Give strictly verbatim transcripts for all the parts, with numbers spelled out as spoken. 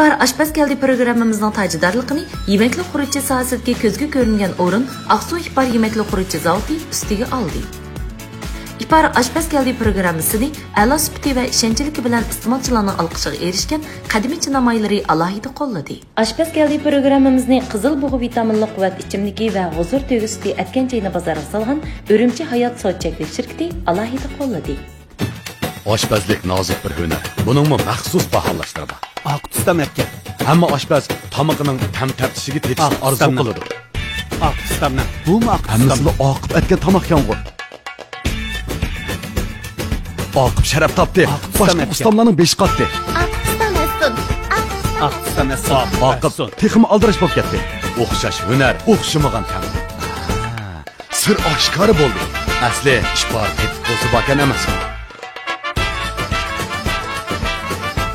ئىپار ئاشپەز كەلدى پروگراممىمىزنىڭ تاجىدارلىقىنى يېمەكلىك خۇرۇچى ساھەسىدىكى كۆزگە كۆرۈنگەن ئورۇن ئاقسۇ ئىپار يېمەكلىك خۇرۇچى زاۋۇتى ئۈستىگە ئالدى. ئىپار ئاشپەز كەلدى پروگراممىسىنى ئەلا سۈپىتى ۋە ئىشەنچلىكى بىلەن ئىستېمالچىلارنىڭ ئالقىشىغا ئېرىشكەن قەدىمىي چىنا مايلىرى ئالاھىدە قوللىدى. ئاشپەز كەلدى پروگراممىمىزنى قىزىل بۇغا ۋىتامىنلىق قۇۋۋەت ئىچىملىكى ۋە ھۇزۇر تۆگە سۈتى ئەتكەن چاينى بازارغا سالغان ئۈرۈمچى ھايات سوت چەكلىك شىركىتى ئالاھىدە قوللىدى. ئاشپەزلىك نازۇك بىر ھۈنەر. بۇنىڭمۇ مەخسۇس باھالاشلىرى بار. ئاقىپ ئۇستام ئەتكەن. ھەممە ئاشپەز تامىقىنىڭ تەم تەپتىشىگە تېتىشنى ئاقىپ ئارزۇ ئۇستامنىڭ. قىلىدۇ. ئاقىپ ئۇستامنىڭ. بۇمۇ ئاقىپ ئۇستامنىڭ. ھەممىسىلا ئاقىپ ئەتكەن تاماقكەنغۇ. ئاقىپ شەرەپ تاپتى. ئاقىپ ئۇستام باشقا ئەتكەن. ئۇستاملارنىڭ بېشى قاتتى. ئاقىپ ئۇستام ئەتسۇن. ئاقىپ ئۇستام ئەتسۇن. ئاقىپ تېخىمۇ ئالدىراش بولۇپ كەتتى. ئوخشاش ھۈنەر، ئوخشىمىغان تەم. سىر ئاشكارا بولدى. ئەسلى ئىپار تېتىتقۇسى باركەن ئەمەسمۇ؟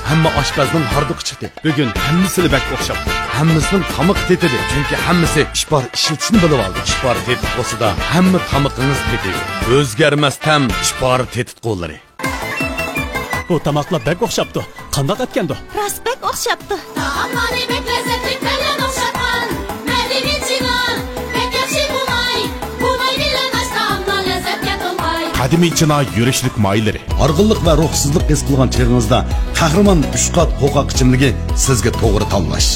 ھەممە ئاشپەزنىڭ ھاردۇقى چىقتى. بۈگۈن ھەممىسىلا بەك ئوخشاپتۇ. ھەممىسىنىڭ تامىقى تېتىدى. چۈنكى ھەممىسى ئىپار ئىشلىتىشنى بىلىۋالدى. ئىپار تېتىتقۇسىدا ھەممە تامىقىڭىز تېتىيدۇ. ئۆزگەرمەس تەم ئىپار تېتىتقۇلىرى. بۇ تاماقلار بەك ئوخشاپتۇ. قانداق ئەتكەندۇ؟ راست بەك ئوخشاپتۇ. تائاملارنى بەك لەززەتلىك بىلەن ئوخشاتقان. مەدەنىي چىنا، بەك ياخشى بۇ ماي. بۇ ماي بىلەن ئاش تائاملار لەززەتكە تولغاي. قەدىمىي چىنا يۈرۈشلۈك مايلىرى. ھارغىنلىق ۋە روھسىزلىق ھېس قىلغان چېغىڭىزدا قەھرىمان ئۈچ قات قوقاق ئىچىملىكى سىزگە توغرا تاللاش.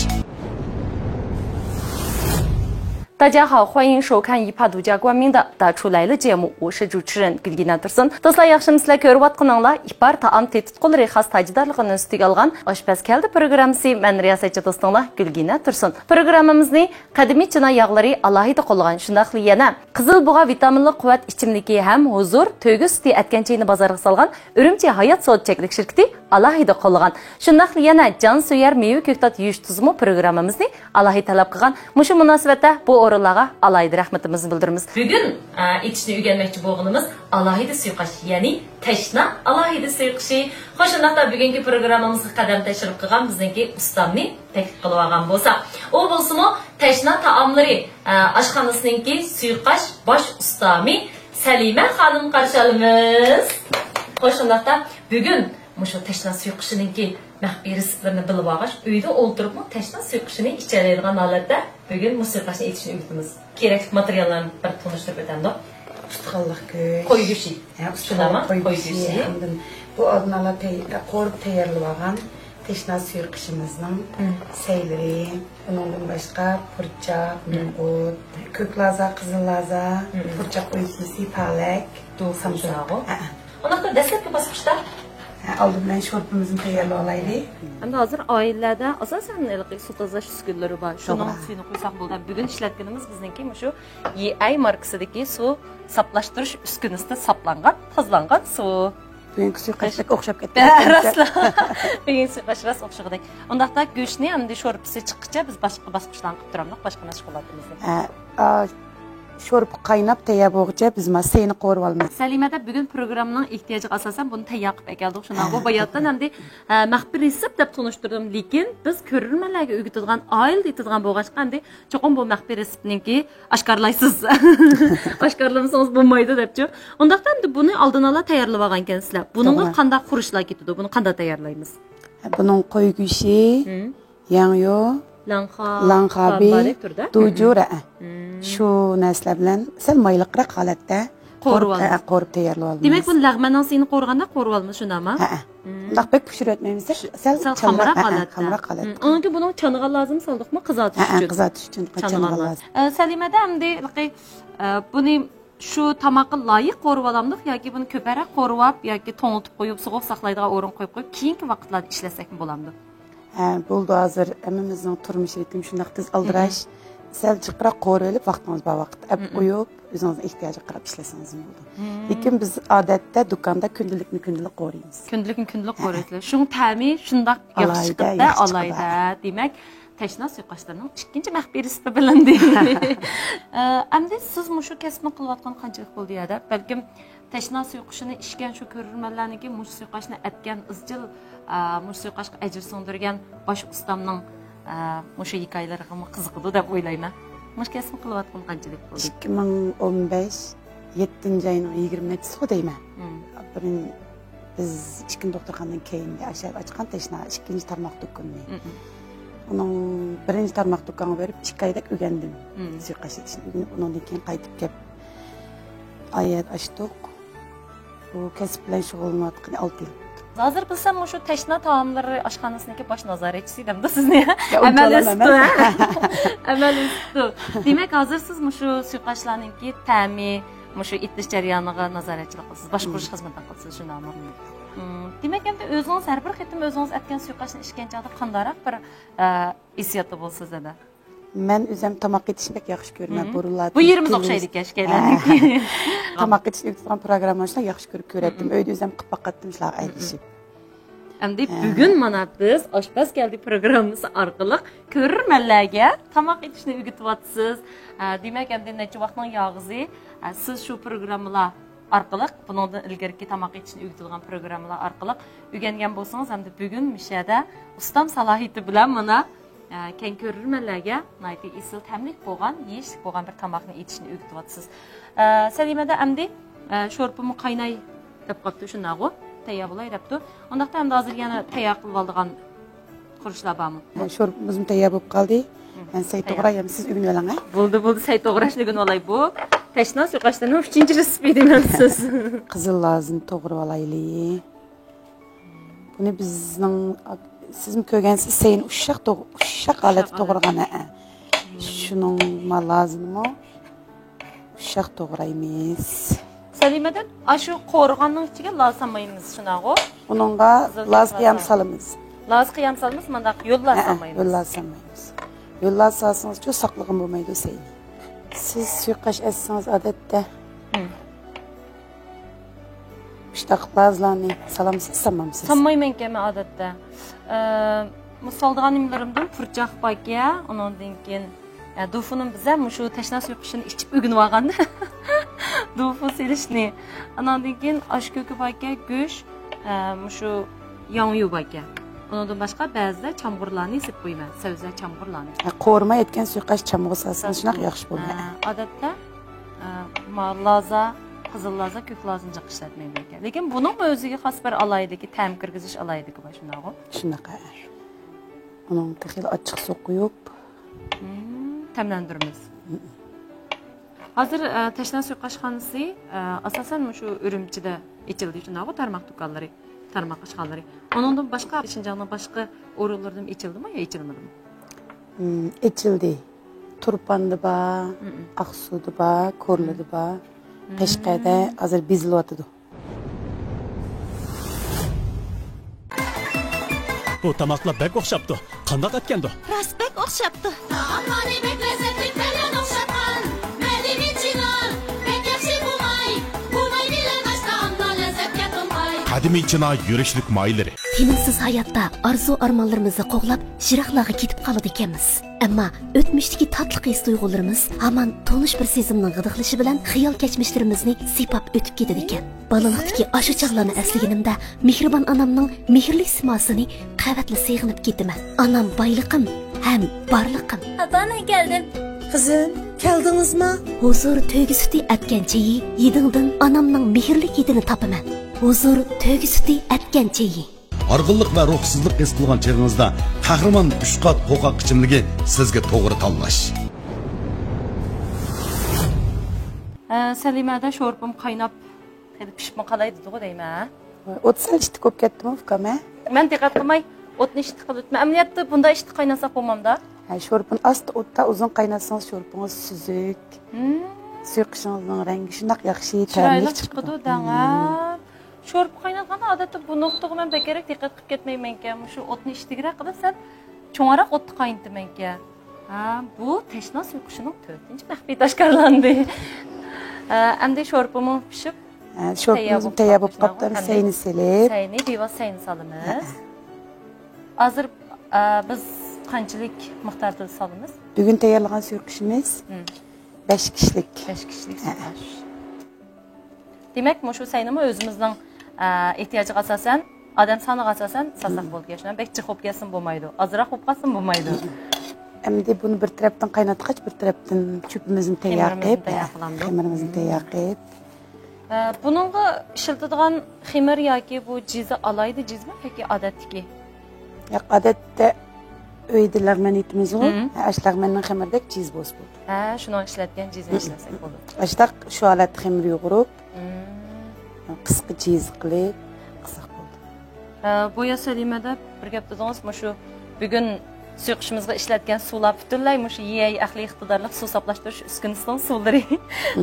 大家好，欢迎收看一帕独家冠名的《大厨来了》节目，我是主持人 گۈلگىنە تۇرسۇن. دوستلار، ياخشىمۇسىلەر؟ كۆرۈۋاتقىنىڭلار ئىپار تائام تېتىتقۇلىرى خاس تاجىدارلىقىنى ئۈستىگە ئالغان ئاشپەز كەلدى پروگراممىسى. مەن رىياسەتچى دوستۇڭلار گۈلگىنە تۇرسۇن. پروگراممىمىزنى قەدىمىي چىنا ياغلىرى ئالاھىدە قوللىغان، شۇنداقلا يەنە قىزىل بۇغا ۋىتامىنلىق قۇۋۋەت ئىچىملىكى ھەم ھۇزۇر تۆگە سۈتى ئەتكەن چېيىنى بازارغا سالغان ئۈرۈمچى ھايات سودا چەكلىك شىركىتى ئالاھىدە قوللىغان، شۇنداقلا يەنە جانسۆيەر مېۋە كۆكتات يۇيۇش تۇزىمۇ پروگراممىمىزنى ئالاھىدە تەلەپ قىلغان. مۇشۇ مۇناسىۋەتتە بۇ ئورۇنلارغا ئالاھىدە رەھمىتىمىزنى بىلدۈرىمىز. بۈگۈن، ئە، ئېتىشنى ئۆگەنمەكچى بولغىنىمىز ئالاھىدە سۇيۇقئاش، يەنى تەشنا ئالاھىدە سۇيۇقئىشى. خوش، شۇنداقتا بۈگۈنكى پروگراممىمىزغا قەدەم تەشرىپ قىلغان بىزنىڭكى ئۇستامنى تەكلىپ قىلىۋالغان بولسا، ئۇ بولسىمۇ تەشنا تائاملىرى، ئە، ئاشخانىسىنىڭكى سۇيۇقئاش باش ئۇستامى سەلىمە خانىم قارشى ئالىمىز. خوش، شۇنداقتا بۈگۈن مۇشۇ تەشنا سۇيۇقئىشىنىڭكى مەخپىي رېتسېپلىرىنى بىلىۋالغاچ، ئۆيدە ئولتۇرۇپمۇ تەشنا سۇيۇقئىشىنى ئىچەلەيدىغان ھالەتتە بۈگۈن مۇشۇ سۇيۇقئاشنى ئېتىشنى ئۆگىتىمىز. كېرەكلىك ماتېرىياللارنى بىر تونۇشتۇرۇپ ئۆتەمدۇق. ئۇستىخانلىق گۆش. قوي گۆشى. ھە، شۇنداقمۇ؟ ئۇستىخانلىق قوي قوي گۆشى، گۆشى. ئاندىن بۇ ئالدىن ئالا تەي-، قورۇپ تەييارلىۋالغان تەشنا سۇيۇقئىشىمىزنىڭ مم. سەيلىرى، ئۇنىڭدىن باشقا پۇرچاق، مم. نوغۇت، كۆك لازا، قىزىل لازا، مم. پۇرچاق ئۇيۇتمىسى، پالەك، دۇ سامساق. سامساقغۇ. ھە، ھە. ئۇنداقتا دەسلەپكى باسقۇچتا؟ ھە، ئالدى بىلەن شورپىمىزنى تەييارلىۋالايلى. ئەمدى ھازىر ئائىلىلەردە ئاساسەن ھېلىقى سۇ تازىلاش ئۈسكۈنىلىرى بار. شۇنىڭ توغرا. سۈيىنى قۇيساق بولىدۇ. بۈگۈن ئىشلەتكىنىمىز بىزنىڭكى مۇشۇ يىئەي ماركىسىدىكى سۇ ساپلاشتۇرۇش ئۈسكۈنىسىدە ساپلانغان، تازىلانغان سۇ. بۈگۈنكى سۇيۇقئاش بەك ئوخشاپ كەتتى. ھە، راستلا. بۈگۈنكى سۇيۇقئاش راست ئوخشىغۇدەك. ئۇنداقتا گۆشنى ئەمدى شورپىسى چىققىچە بىز باشقا باسقۇچلارنى قىلىپ تۇرامدۇق، باشقا مەشغۇلاتىمىزنى. ھە، ئا، شورپا قايناپ تەييار بولغۇچە بىز ما سەينى قورۇۋالىمىز. سەلىمە دەپ بۈگۈن پروگراممىنىڭ ئېھتىياجىغا ئاساسەن بۇنى تەييار قىلىپ ئەكەلدۇق. شۇنداققۇ، ھە. باياتىن ئەمدى، ھە، مەخپىي رېتسېپ دەپ تونۇشتۇردۇم، لېكىن بىز كۆرۈرمەنلەرگە ئۆگىتىدىغان، ئائىلىدە ئېتىدىغان بولغاچقا، ئەمدى چوقۇم بۇ مەخپىي رېتسېپنىڭكى ئاشكارىلايسىز. ئاشكارىلىمىسىڭىز بولمايدۇ دەپچۇ. ئۇنداقتا ئەمدى بۇنى ئالدىن ئالا تەييارلىۋالغانكەنسىلەر. بۇنىڭغا توغرا. قانداق خۇرۇچلار كېتىدۇ؟ بۇنى قانداق تەييارلايمىز؟ بۇنىڭ قوي گۆشى، مم. ياڭيۇ، لەڭخا، لەڭخابى، بار تۈردە. دۇجۇ، مم. ھە. مم. شۇ نەرسىلەر بىلەن سەل مايلىقراق ھالەتتە قورۇپ، قورۇۋالىمىز. ھە، قورۇپ تەييارلىۋالىمىز. دېمەك، بۇنى لەغمەننىڭ سۈيىنى قورۇغاندا قورۇۋالىمىز، شۇنداقمۇ؟ ھە، ھە. مم. بۇنداق بەك پىشۇرۇۋەتمەيمىز، سەل، سەل سەل خامراق خامراق، ھە، ھە، ھالەتتە. خامراق ھالەتتە. مم. ئۇنىڭكى بۇنىڭ چانىغان لازىم سالدۇقمۇ، قىزارتىش ھە، ھە، ئۈچۈن؟ قىزارتىش ئۈچۈن چانىغان چانىغان لازىم. لازىم. ئە، سەلىمەدە ئەمدى، ئە، بۇنى شۇ تاماققا لايىق قورۇۋالامدۇق ياكى بۇنى كۆپرەك قورۇۋاپ ياكى توڭلىتىپ قويۇپ، سوغۇق ساقلايدىغان ئورۇنغا قويۇپ قويۇپ، كېيىنكى ۋاقىتلاردا ئىشلەتسەكمۇ بولامدۇ؟ ھە، بولىدۇ. ھازىر ھەممىمىزنىڭ تۇرمۇش رىتىمى شۇنداق تېز ئالدىراش. مم. سەل جىقراق قورۇۋېلىپ، ۋاقتىڭىز بار ۋاقىتتا ئەپ مم. قويۇپ، ئۆزىڭىزنىڭ ئېھتىياجىغا قاراپ ئىشلەتسىڭىزمۇ بولىدۇ. مم. لېكىن بىز ئادەتتە دۇكاندا كۈندىلىكنى كۈندىلىك قورۇيمىز. كۈندىلىكنى كۈندىلىك ھە. قورۇيسىلەر. شۇڭا تەمى شۇنداق ياخشى ئالاھىدە، چىقىدۇ-دە، ياخشى ئالاھىدە. چىقىدۇ. دېمەك، تەشنا سۇيۇقئاشلىرىنىڭ ئىككىنچى مەخپىي رېتسېپى بىلىندى. ئە، ئەمدى سىز مۇشۇ كەسىپنى قىلىۋاتقان قانچىلىك بولدى يا دەپ، بەلكىم تەشنا سۇيۇقئىشىنى ئىچكەن شۇ كۆرۈرمەنلەرنىڭكى مۇشۇ سۇيۇقئاشنى ئەتكەن ئىزچىل، ئە، مۇشۇ سۇيۇقئاشقا ئەجىر سىڭدۈرگەن باش ئۇستامنىڭ، ئە، مۇشۇ ھېكايىلىرىغىمۇ قىزىقىدۇ دەپ ئويلايمەن. مۇشۇ كەسىپنى قىلىۋاتقىنى قانچىلىك بولدى؟ ئىككى مىڭ ئون بەش، يەتتىنچى ئاينىڭ يىگىرمە نەچچىسىغۇ دەيمەن. مم. بىرىن-، بىز ئىككىنچى دوختۇرخانىدىن كېيىن ئاشۇ ئاچقان تەشنا ئىككىنچى تارماق دۇكىنىنى. مم. ئۇنىڭ بىرىنچى تارماق دۇكانغا بېرىپ، ئىككى ئايدەك ئۆگەندىم. سۇيۇقئاش ئېتىشنى ئۆگىنىپ، ئۇنىڭدىن كېيىن قايتىپ كەپ، ئايەت ئاچتۇق. بۇ كەسىپ بىلەن شۇغۇللىنىۋاتقىلى ئالتە يىل. ھازىر بىلسەم، مۇشۇ تەشنا تائاملىرى ئاشخانىسىنىڭكى باش نازارەتچىسى دەمدۇ سىزنى؟ يا، ئەمەل ئۆسۈپتۇ، ھە؟ ئەمەل ئۆسۈپتۇ. دېمەك، ھازىر سىز مۇشۇ سۇيۇقئاشلارنىڭكى تەمى، مۇشۇ ئېتىلىش جەريانىغا نازارەتچىلىك قىلىسىز، باشقۇرۇش خىزمىتىنى قىلىسىز، شۇنداقمۇ؟ مم، دېمەك، ئەمدى ئۆزىڭىز ھەر بىر قېتىم ئۆزىڭىز ئەتكەن سۇيۇقئاشنى ئىچكەن چاغدا قانداقراق بىر، ئە، ھېسسىياتتا بولىسىز، دادا؟ مەن ئۆزۈم تاماق ئېتىشنى بەك ياخشى كۆرىمەن. بۇرۇنلار بۇ يېرىمىز ئوخشايدىكەن ئىككىيلەننىڭكى. تاماق ئېتىشنى ئۆگىتىدىغان پروگراممىلارنى ياخشى كۆرۈپ كۆرەتتىم. ئۆيدە ئۆزۈم قىلىپ باقاتتىم، شۇلارغا ئەگىشىپ. ئەمدى بۈگۈن مانا بىز ئاشپەز كەلدى پروگراممىسى ئارقىلىق كۆرۈرمەنلەرگە تاماق ئېتىشنى ئۆگىتىۋاتىسىز. ئە، دېمەك، ئەمدى نەچچە ۋاقىتنىڭ ياغىزى، ئە، سىز شۇ پروگراممىلار ئارقىلىق، بۇنىڭدىن ئىلگىرىكى تاماق ئېتىشنى ئۆگىتىدىغان پروگراممىلار ئارقىلىق ئۆگەنگەن بولسىڭىز، ئەمدى بۈگۈن مۇشۇ يەردە ئۇستام سالاھىيىتى بىلەن مانا ئە، كەڭ كۆرۈرمەنلەرگە ناھايىتى ئېسىل تەملىك بولغان، يېيىشلىك بولغان بىر تاماقنى ئېتىشنى ئۆگىتىۋاتىسىز. ئە، سەلىمەدە ئەمدى، ئە، شورپىمۇ قايناي دەپ قاپتۇ، شۇنداقغۇ؟ تەييار بولاي دەپتۇ. ئۇنداقتا ئەمدى ھازىر يەنە تەييار قىلىۋالىدىغان خۇرۇچلار بارمۇ؟ ھە، شورپىمىزمۇ تەييار بولۇپ قالدى. مەن سەي توغراي، ئەمدى سىز ئۆگىنىۋېلىڭ، ھە؟ بولدى، بولدى، سەي توغراشنى ئۆگىنىۋالاي. بۇ تەشنا سۇيۇقئاشلىرىنىڭ ئۈچىنچى رېتسېپى دېمەمسىز؟ قىزىل لازىنى توغرىۋالايلى. بۇنى بىزنىڭ، سىزمۇ كۆرگەنسىز، سەينى ئۇششاق توغ-، ئۇششاق ھالەتتە توغرىغان، ھەئە. شۇنىڭ لازىنىمۇ ئۇششاق توغرايمىز. سەلىمەدىن، ئاشۇ قورۇغاننىڭ ئىچىگە لاز سالمايمىز، شۇنداقغۇ؟ ئۇنىڭغا لاز قىيام سالىمىز. لاز قىيام سالىمىز، مانداق يوللا سالمايمىز. يوللا سالمايمىز. يوللا سالسىڭىزچۇ، ساقلىغىلى بولمايدۇ سەينى. سىز سۇيۇقئاش ئەتسىڭىز، ئادەتتە مۇشتاق لازلارنى سالامسىز، سالمامسىز؟ سالمايمەنكەن مەن ئادەتتە. ئە، مۇ سالىدىغان نېمىلىرىمدىن پۇرچاق باركەن، ئۇنىڭدىن كېيىن، ئە، دوفۇنۇم بىزە مۇشۇ تەشنا سۇيۇقئىشىنى ئىچىپ ئۆگىنىۋالغان. دوفۇ سېلىشنى. ئاناندىن كېيىن ئاش كۆكى باركەن، گۆش، ئە، مۇشۇ ياڭيۇ باركەن. ئۇنىڭدىن باشقا بەزىدە چامغۇرلارنى سېلىپ قويىمەن، سەۋزە چامغۇرلارنى. ھە، قورۇما ئەتكەن سۇيۇقئاش چامغۇر سالسىڭىز شۇنداق ياخشى بولىدۇ. ھە، ئادەتتە، ئە، ما لازا، قىزىل لازا، كۆك لازىنى جىق ئىشلەتمەيمەن ئىكەن. لېكىن بۇنىڭمۇ ئۆزىگە خاس بىر ئالاھىدىلىكى، تەم كىرگۈزۈش ئالاھىدىلىكى بار، شۇنداقغۇ؟ شۇنداق، ھە. ئۇنىڭ تېخى ئاچچىق سۇ قۇيۇپ. مم، تەملەندۈرىمىز. ھازىر، ئە، تەشنا سۇيۇقئاشخانىسى، ئە، ئاساسەن مۇشۇ ئۈرۈمچىدە ئېچىلدى، شۇنداقغۇ، تارماق دۇكانلىرى، تارماق ئاشخانىلىرى. ئۇنىڭدىن باشقا شىنجاڭنىڭ باشقا ئورۇنلىرىدىمۇ ئېچىلدىمۇ يا ئېچىلمىدىمۇ؟ مم، ئېچىلدى. تۇرپاندا بار، ئاقسۇدا بار، كورلىدا بار. قەشقەردە ھازىر بېزىلىۋاتىدۇ. بۇ تاماقلار بەك ئوخشاپتۇ. قانداق ئەتكەندۇ؟ راست بەك ئوخشاپتۇ. تائاملارنى بەك لەززەتلىك بىلەن ئوخشاتقان. قەدىمىي چىنا، بەك ياخشى بۇغاي. بۇغاي بىلەن ئاشتى ئاننا لەززەتكە تولغاي. قەدىمىي چىنا يۈرۈشلۈك مايلىرى. تىنىمسىز ھاياتتا ئارزۇ-ئارمانلىرىمىزنى قوغلاپ، يىراقلارغا كېتىپ قالىدىكەنمىز. ئەمما ئۆتمۈشتىكى تاتلىق ھېس-تۇيغۇلىرىمىز ھامان تونۇش بىر سېزىمنىڭ غىدىقلىشى بىلەن خىيال كەچمىشلىرىمىزنى سىيپاپ ئۆتۈپ كېتىدىكەن. بالىلىقتىكى ئاشۇ چاغلارنى ئەسلىگىنىمدە، مېھرىبان ئانامنىڭ مېھىرلىك سىيماسىنى قەۋەتلا سېغىنىپ كېتىمەن. ئانام بايلىقىم ھەم بارلىقىم. ئاپا، مەن كەلدىم. قىزىم، كەلدىڭىزما؟ ھۇزۇر تۆگە سۈتى ئەتكەن چېيى، ھىدىڭدىن ئانامنىڭ مېھىرلىك ھىدىنى تاپىمەن. ھۇزۇر تۆگە سۈتى ئەتكەن چېيى. ھارغىنلىق ۋە روھسىزلىق ھېس قىلغان چېغىڭىزدا قەھرىمان ئۈچ قات قوقاق ئىچىملىكى سىزگە توغرا تاللاش. ئە، سەلىمەدە شورپىم قايناپ، خېلى پىشىپمۇ قالاي دېدىغۇ دەيمەن، ھە؟ ئوت سەل ئىتتىك بولۇپ كەتتىمۇ، ئۇكام، ھە؟ مەن دىققەت قىلماي، ئوتنى ئىتتىك قىلىۋېتىمەن. ئەمەلىيەتتە بۇنداق ئىتتىك قايناتساق بولمامدا؟ ھە، شورپىنى ئاستا ئوتتا ئۇزۇن قايناتسىڭىز، شورپىڭىز سۈزۈك. ھىم. سۇيۇقئىشىڭىزنىڭ رەڭگى شۇنداق ياخشى، چىرايلىق تەملىك چىقىدۇ، چىقىدۇ. دەڭە. ھىم. شورپا قايناتقاندا ئادەتتە بۇ نۇقتىغا مەن بەكرەك دىققەت قىلىپ كەتمەيمەنكەن. مۇشۇ ئوتنى ئىتتىكرەك قىلىپ سەل چوڭراق ئوتتا قاينىتىمەنكەن. ھە، بۇ تەشنا سۇيۇقئىشىنىڭ تۆتىنچى مەخپىيىتى ئاشكارىلاندى. ھە، ئەمدى شورپىمۇ پىشىپ، ھە، شورپىمىز تەييار بولۇپ قاپتۇ، سەينى سېلىپ. سەينى، بىۋاسىتە سەينى سالىمىز. ھە. ھازىر، ئە، بىز قانچىلىك مىقداردا سالىمىز؟ بۈگۈن تەييارلىغان سۇيۇقئىشىمىز ھىم. بەش كىشىلىك. بەش كىشىلىك ھە. سۇيۇقئاش. دېمەك، مۇشۇ سەينىمۇ ئۆزىمىزنىڭ، ئە، ئېھتىياجىغا ئاساسەن، ئادەم سانىغا ئاساسەن سالساق ھىم. بولىدىكەن. شۇنداق بەك جىق بولۇپ كەتسىمۇ بولمايدۇ. ئازراق بولۇپ قالسىمۇ بولمايدۇ. ئەمدى بۇنى بىر تەرەپتىن قايناتقاچ، بىر تەرەپتىن چۆپىمىزنى تەييار قىلىپ، خېمىرىمىزنى تەييار قىلىپ. ئە، بۇنىڭغا ئىشلىتىدىغان خېمىر ياكى بۇ جىزى ئالاھىدە جىزمۇ ياكى ئادەتتىكى؟ ياق، ئادەتتە ئۆيدە لەغمەن ئېتىمىزغۇ؟ ھە، ئاشۇ لەغمەننىڭ خېمىرىدەك جىز بوس بولدى. ھە، شۇنىڭ ئىشلەتكەن جىزنى ئىشلەتسەك بولىدۇ. ئاشۇنداق شۇ ھالەتتە خېمىر يۇغۇرۇپ، قىسقا جىز قىلىپ قىلساق بولدى. ھە، بويا سەلىمەدە بىر گەپ دېدىڭىز، مۇشۇ بۈگۈن سۇيۇقۇشىمىزغا ئىشلەتكەن سۇلار پۈتۈنلەي مۇشۇ يەي ئەقلىي ئىقتىدارلىق سۇ ساپلاشتۇرۇش ئۈسكۈنىسىنىڭ سۇلىرى.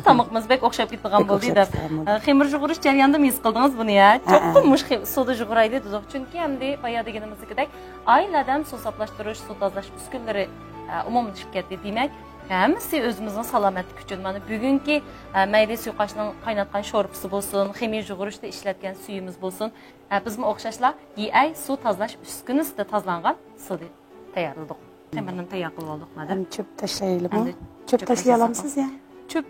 تامىقىمىز بەك ئوخشاپ كېتىدىغان بولدى دەپ. ھە، خېمىر يۇغۇرۇش جەريانىدا ھېس قىلدىڭىز بۇنى، ھە؟ چوقۇم مۇشۇ خې-، سۇدا يۇغۇرايلى دېدۇق. چۈنكى ئەمدى بايا دېگىنىمىزدىكىدەك ئائىلىدە سۇ ساپلاشتۇرۇش، سۇ تازىلاش ئۈسكۈنىلىرى، ئە، ئومۇملىشىپ كەتتى. دېمەك، ھەممىسى ئۆزىمىزنىڭ سالامەتلىكى ئۈچۈن. مانا بۈگۈنكى، ئە، مەيلى سۇيۇقاشنىڭ قايناتقان شورپىسى بولسۇن، خېمىر يۇغۇرۇشتا ئىشلەتكەن سۈيىمىز بولسۇن، ھە، بىزمۇ ئوخشاشلا يەي سۇ تازىلاش ئۈسكۈنىسىدە تازىلانغان سۇنى تەييارلىدۇق. خېمىرنى تەييار قىلىۋالدۇق، مادام. ئەمدى چۆپ تاشلايلىمۇ؟ ئەمدى چۆپ چۆپ تاشلىيالامسىز يا؟ چۆپ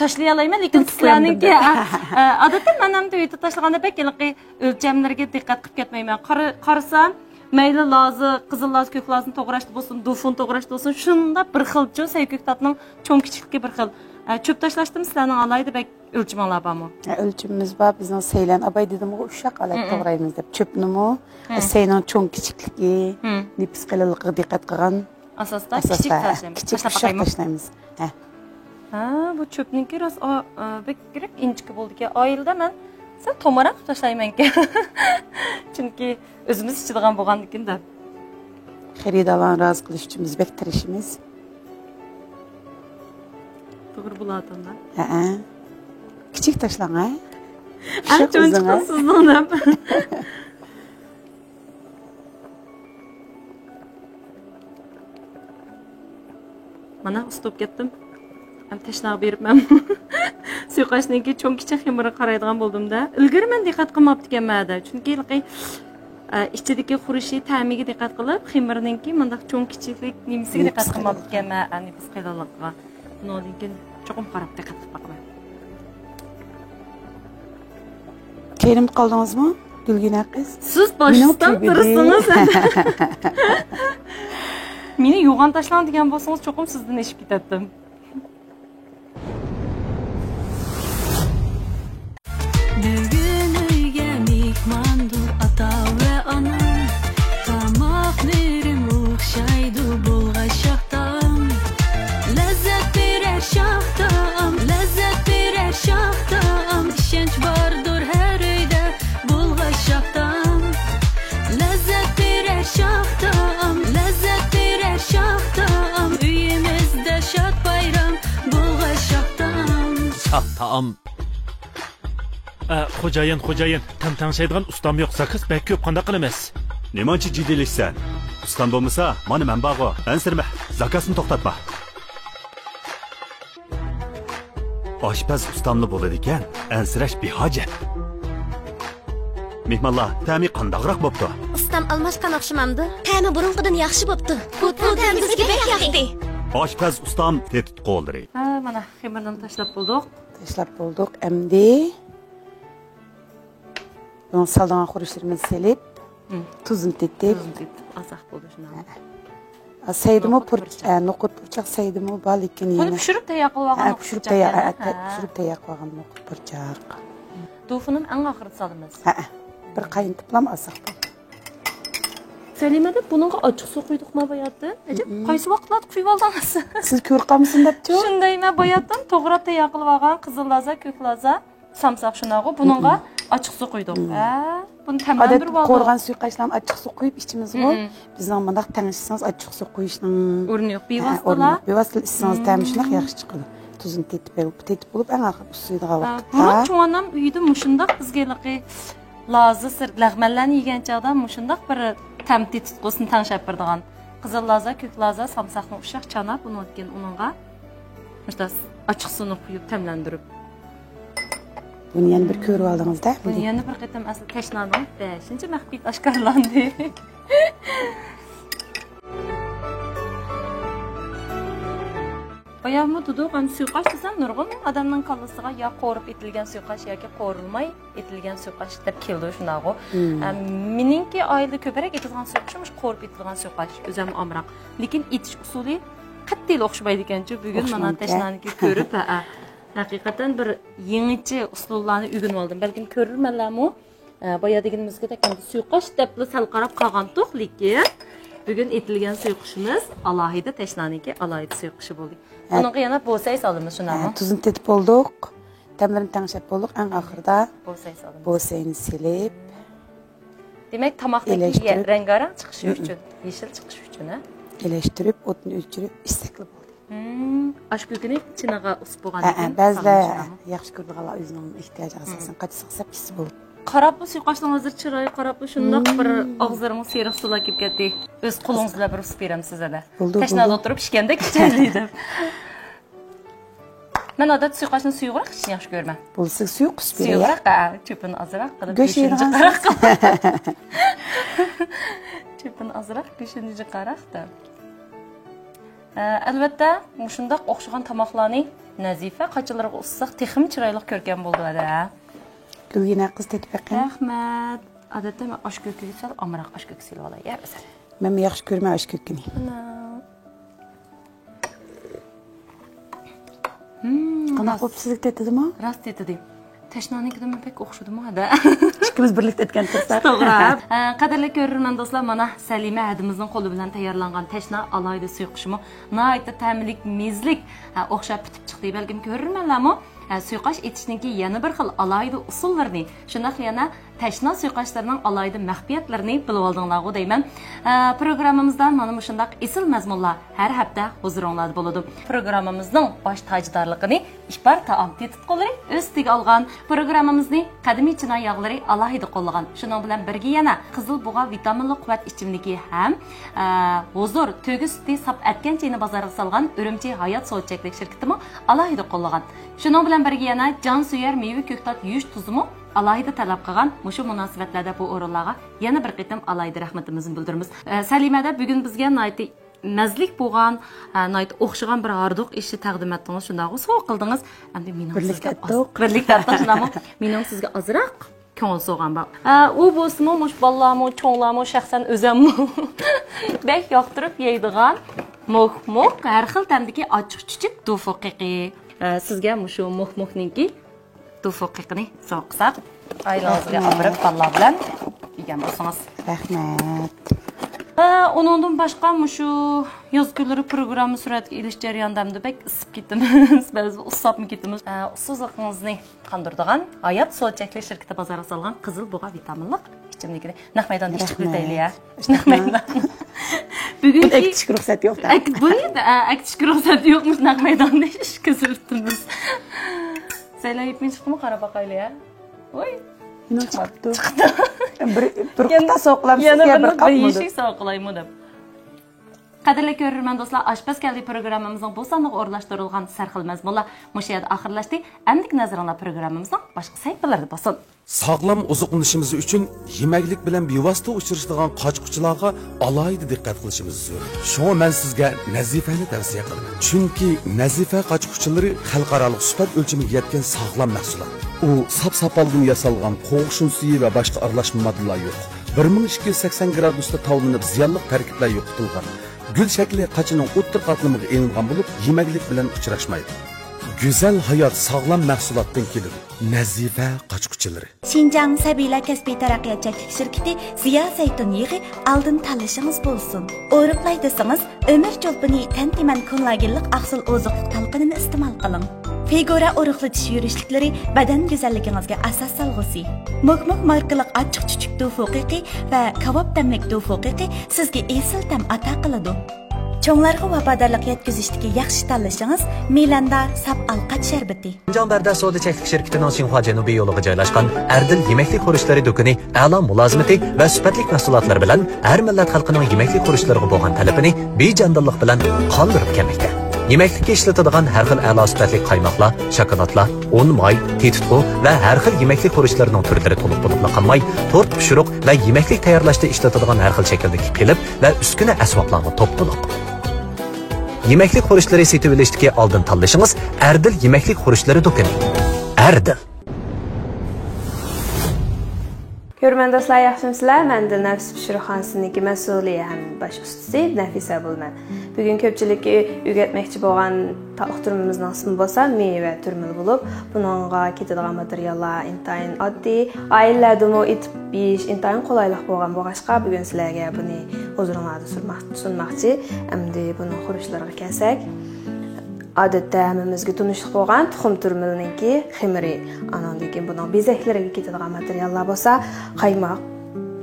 تاشلىيالايمەن، لېكىن سىلەرنىڭكى، ئە، ئە، ئادەتتە مەن ئەمدى ئۆيدە تاشلىغاندا بەك ھېلىقى ئۆلچەملىرىگە دىققەت قىلىپ كەتمەيمەن. قارا-، قارىسام، مەيلى لازا، قىزىل لازا، كۆك لازىنى توغراشتا بولسۇن، دۇفۇن توغراشتا بولسۇن، شۇنداق بىر خىلچۇ، سەي كۆكتاتنىڭ چوڭ كىچىكلىكى بىر خىل. ئە، چۆپ تاشلاشتىمۇ سىلەرنىڭ ئالاھىدە بەك ئۆلچىمىڭلار بارمۇ؟ ھە، ئۆلچىمىمىز بار. بىزنىڭ سەيلەن ئاباي دېدىمغۇ، ئۇششاق ھالەتتە توغرايمىز دەپ. چۆپنىمۇ سەينىڭ چوڭ كىچىكلىكى، نېپىز قېلىنلىقىغا دىققەت قىلغان ئاساستا كىچىك تاشلايمىز. كىچىك ئۇششاق تاشلايمىز. ھە. ھە، بۇ چۆپنىڭكى راست، ئا، ئا، بەكرەك ئىنچىكە بولىدىكەن. ئائىلىدە مەن سەل تومراق تاشلايمەنكەن. چۈنكى ئۆزىمىز ئىچىدىغان بولغاندىكىن دەپ. خېرىدارلارنى رازى قىلىش ئۈچۈن بىز بەك تىرىشىمىز. توغرا بولۇۋاتامدا. ھەئە. كىچىك تاشلاڭ، ھە؟ ئەڭ چوڭ چىقىدۇ سىزنىڭ دەپ. مانا، ئۇستا بولۇپ كەتتىم. ئەمدى تەشناغا بېرىپ مەن سۇيۇقئاشنىڭكى چوڭ كىچىك خېمىرىغا قارايدىغان بولدۇم-دە. ئىلگىرى مەن دىققەت قىلماپتىكەنمەن-دە. چۈنكى ھېلىقى ئە، ئىچىدىكى خۇرۇشى، تەمىگە دىققەت قىلىپ، خېمىرنىڭكى مۇنداق چوڭ كىچىكلىك نېمىسىگە دىققەت قىلماپتىكەنمەن، ئە، نېپىز قېلىنلىقىغا. بۇنىڭدىن كېيىن چوقۇم قاراپ دىققەت قىلىپ باقىمەن. كېرىم قالدىڭىزمۇ، گۈلگۈنە قىز؟ سىز باشتىن تۇرسىڭىز. مېنى يوغان تاشلاڭ دېگەن بولسىڭىز، چوقۇم سىزدىن ئېشىپ كېتەتتىم. بۈگۈن ئۆيگە مېھماندۇر ئاتا ۋە ئانا. تاماقلىرىم ئوخشايدۇ بۇلغاش شاھ تائام. لەززەت بېرەر شاھ تائام، لەززەت بېرەر شاھ تائام. ئىشەنچ باردۇر ھەر ئۆيدە بۇلغاش شاھ تائام. لەززەت بېرەر شاھ تائام، لەززەت بېرەر شاھ تائام. ئۆيىمىزدە شاد بايرام، بۇلغاش شاھ تائام. شاھ تائام. ئە، خوجايىن، خوجايىن، تەم تەڭشەيدىغان ئۇستام يوق، زاكاز بەك كۆپ، قانداق قىلىمىز؟ نېمانچە جىددىيلىشىسەن؟ ئۇستام بولمىسا، مانا مەن بارغۇ، ئەنسىرىمە، زاكازنى توختاتما. ئاشپەز ئۇستاملا بولىدىكەن، ئەنسىرەش بىھاجەت. مېھمانلار، تەمى قانداقراق بوپتۇ؟ ئۇستام ئالماشقان ئوخشىمامدۇ؟ تەمى بۇرۇنقىدىن ياخشى بوپتۇ. بۇ تەم بىزگە بەك ياقتى. ئاشپەز ئۇستام تېتىتقۇلىرى. ھە، مانا، خېمىرنى تاشلاپ بولدۇق. تاشلاپ بولدۇق. ئەمدى بۇنىڭ سالىدىغان خۇرۇچلىرىمىزنى سېلىپ، تۇزىنى تېتىپ. تۇزىنى تېتىپ ئالساق بولدى، شۇنداق. ھە. سەيدىمۇ نوقۇت پۇر-، پۇرچاق. ھە، نوقۇت پۇرچاق سەيدىمۇ بار، لېكىن بۇنى يەنە پىشۇرۇپ تەييار قىلىۋالغان ھە، نوقۇت پۇشۇرۇپ پۇرچاق تەييار، يەنە. ھە، ھە. پىشۇرۇپ تەييار قىلغان نوقۇت پۇرچاق. دۇفىنىنى ئەڭ ئاخىرىدا سالىمىز. ھە، ھە. بىر قاينىتىپلا ئالساق بولدى. سەلىمە دەپ بۇنىڭغا ئاچچىق سۇ قۇيدۇقما باياتتىن؟ ئەجەب، قايسى ۋاقىتلاردا قۇيۇۋالدىڭىز؟ سىز كۆرۈپ قالمىسۇن دەپچۇ؟ شۇندايمەن، باياتتىن توغراپ تەييار قىلىۋالغان قىزىل لازا، كۆك لازا، سامساق شۇنداقغۇ. بۇنىڭغا ئاچچىق سۇ قۇيدۇق. ھە، بۇنى تەملەندۈرۈۋالدۇق. ئادەتتە قورۇغان سۇيۇقئاشلارنى ئاچچىق سۇ قۇيۇپ ئىچىمىزغۇ. بىزنىڭ مۇنداق تەڭشىسىڭىز ئاچچىق سۇ قۇيۇشنىڭ ئورنى يوق. ھە، بىۋاسىتىلا. ئورنى يوق. بىۋاسىتىلا ئىچسىڭىز تەمى شۇنداق ياخشى چىقىدۇ. تۇزىنى تېتىپ، تېتىپ بولۇپ ئەڭ ئاخىرى ئۇسسىيدىغان ھە، ۋاقىتتا. بۇرۇن چوڭ ئانام ئۆيىدە مۇشۇنداق بىزگە ھېلىقى لازا سىرت لەغمەنلەرنى يېگەن چاغدا مۇشۇنداق بىر تەم تېتىتقۇسىنى تەڭشەپ بېرىدىغان. قىزىل لازا، كۆك لازا، سامساقنى ئۇششاق چاناپ، ئۇنىڭدىن كېيىن ئۇنىڭغا مۇشۇنداق ئاچچىق سۇنى قۇيۇپ تەملەندۈرۈپ. بۇنى يەنە بىر كۆرۈۋالدىڭىز-دە. بۇنى يەنە بىر قېتىم ئەسلى تەشنانىڭ بەشىنچى مەخپىيىتى ئاشكارىلاندى. بايامۇ دېدۇق، ئەمدى سۇيۇقئاش دېسەم، نۇرغۇن ئادەمنىڭ كاللىسىغا يا قورۇپ ئېتىلگەن سۇيۇقئاش ياكى قورۇلماي ئېتىلگەن سۇيۇقئاش دەپ كېلىدۇ، شۇنداقغۇ. ئەم، مېنىڭكى ئائىلىدە كۆپرەك ئېتىلغان سۇيۇقئاش مۇشۇ قورۇپ ئېتىلغان سۇيۇقئاش، ئۆزۈممۇ ئامراق. لېكىن ئېتىش ئۇسۇلى قەتئىيلا ئوخشىمايدىكەنچۇ. بۈگۈن مانا تەشنانىڭكى كۆرۈپ، ھەئە، ھەقىقەتەن بىر يېڭىچە ئۇسۇللارنى ئۆگىنىۋالدىم. بەلكىم كۆرۈرمەنلەرمۇ ئە، بايا دېگىنىمىزدەك، ئەمدى سۇيۇقئاش دەپلا سەل قاراپ قالغانتۇق، لېكىن، بۈگۈن ئېتىلگەن سۇيۇقۇشىمىز ئالاھىدە تەشنانىڭكى ئالاھىدە سۇيۇقۇشى بولدى. ھە. بۇنىڭغا يەنە بوسەي سالىمىز، شۇنداقمۇ؟ ھە، تۇزنى تېتىپ بولدۇق. تەملىرىنى تەڭشەپ بولدۇق. ئەڭ ئاخىرىدا بوسەي سالىمىز. بوسەينى سېلىپ، دېمەك، تاماقتىكى ئېلەشتۈرۈپ، رەڭگارەڭ چىقىشى ئۈچۈن، يېشىل چىقىشى ئۈچۈن، ھە؟ ئېلەشتۈرۈپ، ئوتنى ئۆچۈرۈپ ئىچسەكلا بولدى. ھىم، ئاش كۆكىنى چىنىغا ئۇسۇپ بولغاندىن ھە، ھە، كېيىن بەزىلەر سالىمىز، شۇنداقمۇ؟ ياخشى كۆرىدىغانلار ئۆزىنىڭ ئېھتىياجىغا ئاساسەن قاچا سىقساپ ئىچسە بولىدۇ. قاراپلا سۇيۇقئاشنىڭ ھازىر چىرايى قاراپلا شۇنداق بىر ئاغزىلىرىڭىز سېرىق سۇلار كېلىپ كەتتى. ئۆز قولىڭىز بىلەن بىر ئۇسۇپ بېرەمسىز ھەدە؟ بولدى، تەشنادا بولدى. ئولتۇرۇپ ئىچكەندەك ئىچەيلى دەپ. مەن ئادەتتە سۇيۇقئاشنى سۇيۇقراق ئىچىشنى ياخشى كۆرىمەن. بولسا سۇيۇق ئۇسۇپ بېرەي. سۇيۇقراق، ھە، چۆپىنى ئازراق قىلىپ، گۆش گۆشىنى يەيدىغان جىقراق قىلىپ. چۆپىنى ئازراق، گۆشىنى جىقراق دەپ. ئە، ئەلۋەتتە، مۇشۇنداق ئوخشىغان تاماقلارنى نەزىپە قاچىلىرىغا ئۇسساق تېخىمۇ چىرايلىق كۆركەم بولىدۇ ھەدە. گۈلگىنە قىز تېتىپ بېقىڭ. رەھمەت. ئادەتتە مەن ئاش كۆكىگە سەل ئامراق ئاش كۆكى سېلىۋالاي، يە، ئۆزۈم. مەنمۇ ياخشى كۆرىمەن ئاش كۆكىنى. ئانا. ھىم، قانداق راست. بولۇپ سىزگە تېتىدىمۇ؟ راست تېتىدى. تەشنانىڭكىدىنمۇ بەك ئوخشىدىمۇ ھەدە؟ ئىككىمىز بىرلىكتە ئېتىكەن تۇرساق. توغرا. ئە، قەدىرلىك كۆرۈرمەن دوستلار، مانا سەلىمە ھەدىمىزنىڭ قولى بىلەن تەييارلانغان تەشنا ئالاھىدە سۇيۇقۇشىمۇ ناھايىتى تەملىك، مېزىلىك، ئە، ئوخشاپ پۈتۈپ چىقتى. بەلكىم كۆرۈرمەنلەرمۇ، ئە، سۇيۇقئاش ئېتىشنىڭكى يەنە بىر خىل ئالاھىدە ئۇسۇللىرىنى، شۇنداقلا يەنە تەشنا سۇيۇقئاشلىرىنىڭ ئالاھىدە مەخپىيەتلىرىنى بىلىۋالدىڭلارغۇ دەيمەن. ئە، پروگراممىمىزدا مانا مۇشۇنداق ئېسىل مەزمۇنلار ھەر ھەپتە ھۇزۇرۇڭلاردا بولىدۇ. پروگراممىمىزنىڭ باش تاجدارلىقىنى ئىپار تائام تېتىتقۇلىرى ئۆز ئۈستىگە ئالغان. پروگراممىمىزنى قەدىمىي چىنا ياغلىرى ئالاھىدە قوللىغان. شۇنىڭ بىلەن بىرگە يەنە قىزىل بۇغا ۋىتامىنلىق قۇۋۋەت ئىچىملىكى ھەم، ئە، ھۇزۇر تۆگە سۈتى ساپ ئەتكەن چېيىنى بازارغا سالغان ئۈرۈمچى ھايات سودا چەكلىك شىركىتىمۇ ئالاھىدە قوللىغان. شۇنىڭ بىلەن بىرگە يەنە جان سۆيەر مېۋە كۆكتات يۇيۇش تۇزىمۇ ئالاھىدە تەلەپ قىلغان. مۇشۇ مۇناسىۋەتلەردە بۇ ئورۇنلارغا يەنە بىر قېتىم ئالاھىدە رەھمىتىمىزنى بىلدۈرىمىز. ئە، سەلىمەدە بۈگۈن بىزگە ناھايىتى مەززىلىك بولغان، ئە، ناھايىتى ئوخشىغان بىر ھاردۇق ئېشى تەقدىم ئەتتىڭىز، شۇنداقغۇ؟ سوۋغا قىلدىڭىز. ئەمدى مېنىڭ بىرلىكتە سىزگە ئاز-، ئەتتۇق. بىرلىكتە ئەتتۇق، شۇنداقمۇ؟ مېنىڭ سىزگە ئازراق كۆڭۈل سوۋغام بار. ئە، ئۇ بولسىمۇ، مۇشۇ بالىلارمۇ، چوڭلارمۇ، شەخسەن ئۆزەممۇ بەك ياقتۇرۇپ يەيدىغان موك موك، ھەر خىل تەمدىكى ئاچچىق چۈچۈك دۇفۇ قېقى. ئە، سىزگە مۇشۇ موك موكنىڭكى دۇفۇ قېقىنى سوۋغا قىلساق، ئائىلىڭىزگە ئاپىرىپ، بالىلار بىلەن يېگەن بولسىڭىز. رەھمەت. ھە، ئۇنىڭدىن باشقا مۇشۇ ياز كۈنلىرى پروگرامما سۈرەتكە ئېلىش جەريانىدا ھەمدە بەك ئىسسىپ كېتىمىز، بەزىدە ئۇسساپمۇ كېتىمىز. ھە، ئۇسسۇزلۇقىڭىزنى قاندۇرىدىغان ھايات سودا چەكلىك شىركىتى بازارغا سالغان قىزىل بۇغا ۋىتامىنلىق ئىچىملىكىنى نەق مەيداندا ئىچىپ كۆرۈۋېتەيلى، ھە. رەھمەت. نەق مەيدان. بۈگۈنكى بۇنى ئەكىتىشكە رۇخسەت يوق-دە. ئەك-، بۇنى، ئە، ئەكىتىشكە رۇخسەت يوقمۇش، نەق مەيداندا ئىچىشكە سۈرتىمىز. سەيلە يېپىنى چىقتىمۇ، قاراپ باقايلى، ھە؟ ۋاي. يەنە چىقىپتۇ. چىقتى. بىر، بىر يەنە، قۇتا سوقۇلامسىز، يەنە يا بىر بىرنى، بىر قاپمۇ يېشىك دەپ. سوقۇلايمۇ دەپ. قەدىرلىك كۆرۈرمەن دوستلار، ئاشپەز كەلدى پروگراممىمىزنىڭ بۇ سانىغا ئورۇنلاشتۇرۇلغان سەرخىل مەزمۇنلار مۇشۇ يەردە ئاخىرلاشتى. ئەمدىكى نەزىرىڭلار پروگراممىمىزنىڭ باشقا سەھىپىلىرىدە بولسۇن. ساغلام ئوزۇقلىنىشىمىز ئۈچۈن يېمەكلىك بىلەن بىۋاسىتە ئۇچرىشىدىغان قاچا-قۇچىلارغا ئالاھىدە دىققەت قىلىشىمىز زۆرۈر. شۇڭا مەن سىزگە نەزىپەنى تەۋسىيە قىلىمەن. چۈنكى نەزىپە قاچا-قۇچىلىرى خەلقئارالىق سۈپەت ئۆلچىمىگە يەتكەن ساغلام مەھسۇلات. ئۇ ساپ ساپالدىن ياسالغان، قوغۇش ئۇنى سۈيى ۋە باشقا ئارىلاشما ماددىلار يوق. بىر مىڭ ئىككى يۈز سەكسەن گرادۇستا تاۋلىنىپ زىيانلىق تەركىبلەر يوقىتىلغان. گۈل شەكلى قاچىنىڭ ئوتتۇرا قاتلىمىغا ئېلىنغان بولۇپ، يېمەكلىك بىلەن ئۇچراشمايدۇ. گۈزەل ھايات ساغلام مەھسۇلاتتىن كېلىدۇ. نەزىپە قاچا-قۇچىلىرى. شىنجاڭ سەبىيلەر كەسپىي تەرەققىيات چەكلىك شىركىتى زىيا زەيتۇن يېغى ئالدىن تاللىشىڭىز بولسۇن. ئورۇقلاي دېسىڭىز، ئۆمۈر چولپىنى تەن تېمەن كونلاگېنلىق ئاقسىل ئوزۇقلۇق تالقىنىنى ئىستېمال قىلىڭ. فىگۇرا ئورۇقلىتىش يۈرۈشلۈكلىرى بەدەن گۈزەللىكىڭىزگە ئاساس سالغۇسى. موك موك ماركىلىق ئاچچىق چۈچۈك دۇفۇ قېقى ۋە كاۋاپ تەملىك دۇفۇ قېقى سىزگە ئېسىل تەم ئاتا قىلىدۇ. چوڭلارغا ۋاپادارلىق يەتكۈزۈشتىكى ياخشى تاللىشىڭىز مىلاندا ساپ ئالقات شەربىتى. شىنجاڭ بەردەس سودا چەكلىك شىركىتىنىڭ شىنخۇا جەنۇبىي يولىغا جايلاشقان ئەردىل يېمەكلىك خۇرۇچلىرى دۇكىنى ئەلا مۇلازىمىتى ۋە سۈپەتلىك مەھسۇلاتلىرى بىلەن ھەر مىللەت خەلقىنىڭ يېمەكلىك خۇرۇچلىرىغا بولغان تەلىپىنى بىجانىدىنلىق بىلەن قاندۇرۇپ كەلمەكتە. يېمەكلىككە ئىشلىتىدىغان ھەر خىل ئەلا سۈپەتلىك قايماقلار، شاكىلاتلار، ئۇن، ماي، تېتىتقۇ ۋە ھەر خىل يېمەكلىك خۇرۇچلىرىنىڭ تۈرلىرى تولۇق بولۇپلا قالماي، تورت پىشۇرۇق ۋە يېمەكلىك تەييارلاشتا ئىشلىتىدىغان ھەر خىل شەكىلدىكى قېلىپ ۋە ئۈسكۈنە ئەسۋابلارمۇ توپتۇلۇق. يېمەكلىك خۇرۇچلىرى سېتىۋېلىشتىكى ئالدىن تاللىشىڭىز ئەردىل يېمەكلىك خۇرۇچلىرى دۇكىنى. ئەردىل. كۆرۈرمەن دوستلار، ياخشىمۇسىلەر؟ مەن دىلنەپىس پىشۇرۇقخانىسىنىڭكى مەسئۇلى ھەم باش ئۇستىسى نەفىسە بولىمەن. بۈگۈن كۆپچىلىككە ئۆگەتمەكچى بولغان تاتلىق تۈرمىمىزنىڭ ئىسمى بولسا مېۋە تۈرمىلى بولۇپ، بۇنىڭغا كېتىدىغان ماتېرىياللار ئىنتايىن ئاددىي. ئائىلىلەردىمۇ ئېتىپ يېيىش ئىنتايىن قولايلىق بولغان بولغاچقا، بۈگۈن سىلەرگە بۇنى ھۇزۇرۇڭلاردا سۇنماق-، سۇنماقچى. ئەمدى بۇنىڭ خۇرۇچلىرىغا كەلسەك، ئادەتتە ھەممىمىزگە تونۇشلۇق بولغان تۇخۇم تۈرمىلىنىڭكى خېمىرى، ئانىڭدىن كېيىن بۇنىڭ بېزەكلىرىگە كېتىدىغان ماتېرىياللار بولسا، قايماق،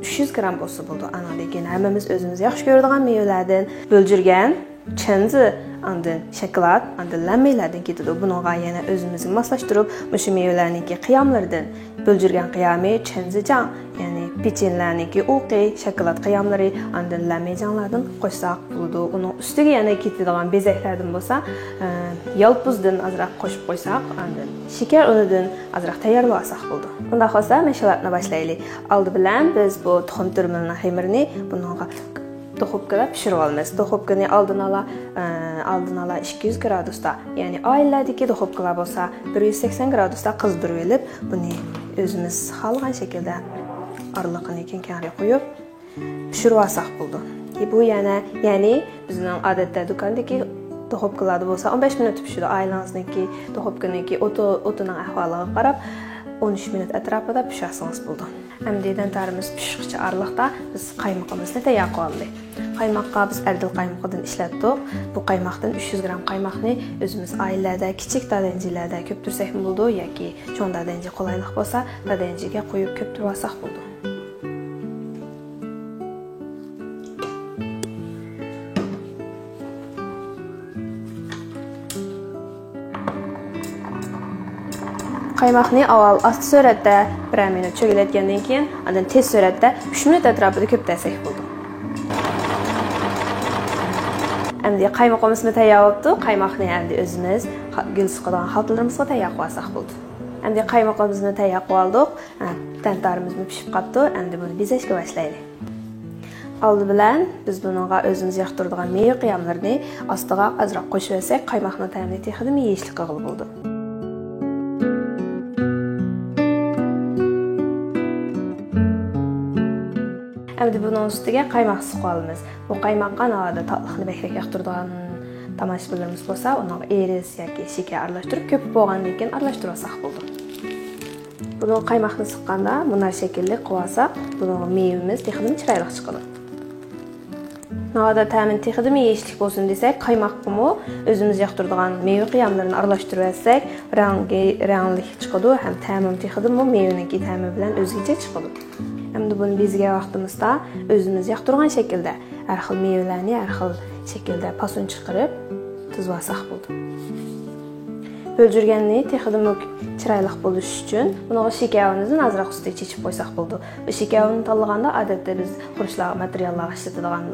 ئۈچ يۈز گرام بولسا بولىدۇ. ئانىڭدىن كېيىن ھەممىمىز ئۆزىمىز ياخشى كۆرىدىغان مېۋىلەردىن بۆلجۈرگەن، چېنزى، ئاندىن شاكىلات، ئاندىن لەممىلەردىن كېتىدۇ. بۇنىڭغا يەنە ئۆزىمىزگە ماسلاشتۇرۇپ، مۇشۇ مېۋىلەرنىڭكى قىياملىرىدىن بۆلجۈرگەن قىيامى، چېنزىجاڭ، يەنى پېچىنلەرنىڭكى ئۇۋىقى، شاكىلات قىياملىرى، ئاندىن لەممىجاڭلاردىن قوشساق بولىدۇ. ئۇنىڭ ئۈستىگە يەنە كېتىدىغان بېزەكلەردىن بولسا، ئە، يالپۇزدىن ئازراق قوشۇپ قويساق، ئاندىن شېكەر ئۇنىدىن ئازراق تەييارلىۋالساق بولىدۇ. ئۇنداق بولسا، مەشغۇلاتنى باشلايلى. ئالدى بىلەن بىز بۇ تۇخۇم تۈرمىلىنىڭ خېمىرىنى بۇنىڭغا دۇخوپكىدا پىشۇرۇۋالىمىز. دۇخوپكىنى ئالدىن ئالا، ئە، ئالدىن ئالا ئىككى يۈز گرادۇستا، يەنى ئائىلىلەردىكى دۇخوپكىلار بولسا بىر يۈز سەكسەن گرادۇستا قىزدۇرۇۋېلىپ، بۇنى ئۆزىمىز خالىغان شەكىلدە ئارىلىقىنى كەڭ-كەڭرەك قويۇپ پىشۇرۇۋالساق بولىدۇ. بۇ يەنە، يەنى بىزنىڭ ئادەتتە دۇكاندىكى دۇخوپكىلاردا بولسا ئون بەش مىنۇت پىشىدۇ. ئائىلىڭىزنىڭكى دۇخوپكىنىڭكى ئوتى-، ئوتىنىڭ ئەھۋالىغا قاراپ ئون ئۈچ مىنۇت ئەتراپىدا پىشۇرسىڭىز بولىدۇ. ئەمدى دەنتارىمىز پىشقىچە ئارىلىقتا بىز قايمىقىمىزنى تەييار قىلىۋالدى. قايماققا بىز ئەردىل قايمىقىدىن ئىشلەتتۇق. بۇ قايماقتىن ئۈچ يۈز گرام قايماقنى ئۆزىمىز ئائىلىلەردە كىچىك دادەنجىلەردە كۆپتۈرسەكمۇ بولىدۇ ياكى چوڭ دادەنجى قولايلىق بولسا دادەنجىگە قويۇپ كۆپتۈرۈۋالساق بولىدۇ. قايماقنى ئاۋۋال ئاستا سۈرئەتتە بىرەر مىنۇت چۆگىلەتكەندىن كېيىن، ئاندىن تېز سۈرئەتتە ئۈچ مىنۇت ئەتراپىدا كۆپتۈرسەك بولىدۇ. ئەمدى قايمىقىمىزمۇ تەييار بوپتۇ. قايماقنى ئەمدى ئۆزىمىز خا-، گۈل سىقىدىغان خالتىلىرىمىزغا تەييار قىلىۋالساق بولىدۇ. ئەمدى قايمىقىمىزنى تەييار قىلىۋالدۇق. ھە، دەنتارىمىزمۇ پىشىپ قاپتۇ. ئەمدى بۇنى بېزەشكە باشلايلى. ئالدى بىلەن بىز بۇنىڭغا ئۆزىمىز ياقتۇرىدىغان مېۋە قىياملىرىنى ئاستىغا ئازراق قوشۇۋەتسەك، قايماقنىڭ تەمىنى تېخىمۇ يېيىشلىك قىلغىلى بولىدۇ. ئەمدى بۇنىڭ ئۈستىگە قايماق سىقىۋالىمىز. بۇ قايماققا ناۋادا تاتلىقنى بەكرەك ياقتۇرىدىغان تاماشىبىنلىرىمىز بولسا، ئۇنىڭغا ئېرىز ياكى شېكەر ئارىلاشتۇرۇپ، كۆپۈپ بولغاندىن كېيىن ئارىلاشتۇرۇۋالساق بولىدۇ. بۇنىڭغا قايماقنى سىققاندا مۇنار شەكىللىك قىلىۋالساق، بۇنىڭغا مېۋىمىز تېخىمۇ چىرايلىق چىقىدۇ. ناۋادا تەمىنى تېخىمۇ يېيىشلىك بولسۇن دېسەك، قايماققىمۇ ئۆزىمىز ياقتۇرىدىغان مېۋە قىياملىرىنى ئارىلاشتۇرۇۋەتسەك، رەڭگى رەڭلىك چىقىدۇ ھەم تەمىمۇ تېخىمۇ مېۋىنىڭكى تەمى بىلەن ئۆزگىچە چىقىدۇ. ئەمدى بۇنى بېزىگەن ۋاقتىمىزدا ئۆزىمىز ياقتۇرغان شەكىلدە ھەر خىل مېۋىلەرنى ھەر خىل شەكىلدە پاسون چىقىرىپ تىزىۋالساق بولىدۇ. بۆلجۈرگەننى تېخىمۇ چىرايلىق بولۇش ئۈچۈن بۇنىڭغا شېكەر ئۇنىدىن ئازراق ئۈستىگە چېچىپ قويساق بولىدۇ. بۇ شېكەر ئۇنىنى تاللىغاندا ئادەتتە بىز خۇرۇچلارغا، ماتېرىياللارغا ئىشلىتىدىغان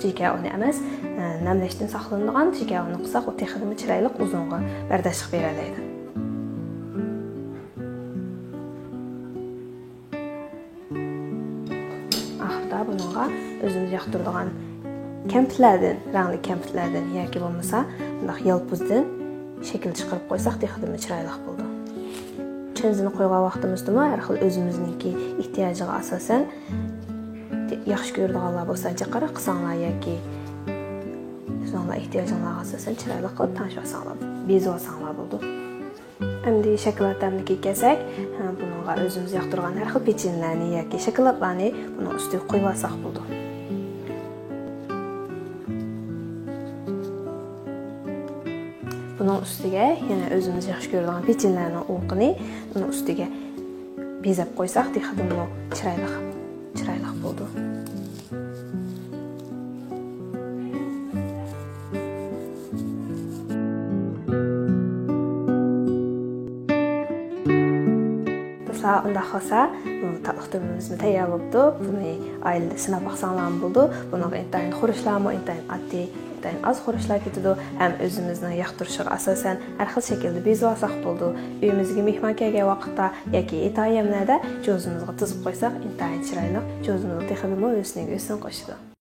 شېكەر ئۇنى ئەمەس، ئە، نەملەشتىن ساقلىنىدىغان شېكەر ئۇنى قىلساق، ئۇ تېخىمۇ چىرايلىق، ئۇزۇنغا بەرداشلىق بېرەلەيدۇ. ئاخىرىدا بۇنىڭغا ئۆزىمىز ياقتۇرىدىغان كەمپۈتلەردىن، رەڭلىك كەمپۈتلەردىن ياكى بولمىسا بۇنداق يالپۇزدىن شەكىل چىقىرىپ قويساق تېخىمۇ چىرايلىق بولىدۇ. چېنزىنى قويغان ۋاقتىمىزدىمۇ ھەر خىل ئۆزىمىزنىڭكى ئېھتىياجىغا ئاساسەن، ياخشى كۆرىدىغانلار بولسا جىقراق قىلساڭلار ياكى ئۆزۈڭلار ئېھتىياجىڭلارغا ئاساسەن چىرايلىق قىلىپ تەڭشىۋالساڭلار، بېزىۋالساڭلار بولىدۇ. ئەمدى شاكىلات تەملىكىگە كەلسەك، ھە، بۇنىڭغا ئۆزىمىز ياقتۇرغان ھەر خىل پېچىنىلەرنى ياكى شاكىلاتلارنى بۇنىڭ ئۈستىگە قويۇۋالساق بولىدۇ. بۇنىڭ ئۈستىگە يەنە ئۆزىمىز ياخشى كۆرىدىغان پېچىنىلەرنىڭ ئۇۋىقىنى بۇنىڭ ئۈستىگە بېزەپ قويساق، تېخىمۇ چىرايلىق، چىرايلىق بولىدۇ. دوستلار، ئۇنداق بولسا، بۇ تاتلىق تۈرمىمىزمۇ تەييار بوپتۇ. بۇنى ئائىلىدە سىناپ باقساڭلارمۇ بولىدۇ. بۇنىڭغا ئىنتايىن خۇرۇچلارمۇ ئىنتايىن ئاددىي، ئىنتايىن ئاز خۇرۇچلار كېتىدۇ. ھەم ئۆزىمىزنىڭ ياقتۇرۇشىغا ئاساسەن ھەر خىل شەكىلدە بېزىۋالساق بولىدۇ. ئۆيىمىزگە مېھمان كەلگەن ۋاقىتتا ياكى ئىتائىيەملەردە جوزىمىزغا تىزىپ قويساق، ئىنتايىن چىرايلىق، جوزىمىزغا تېخىمۇ ھۆسنىگە ھۆسن قوشىدۇ.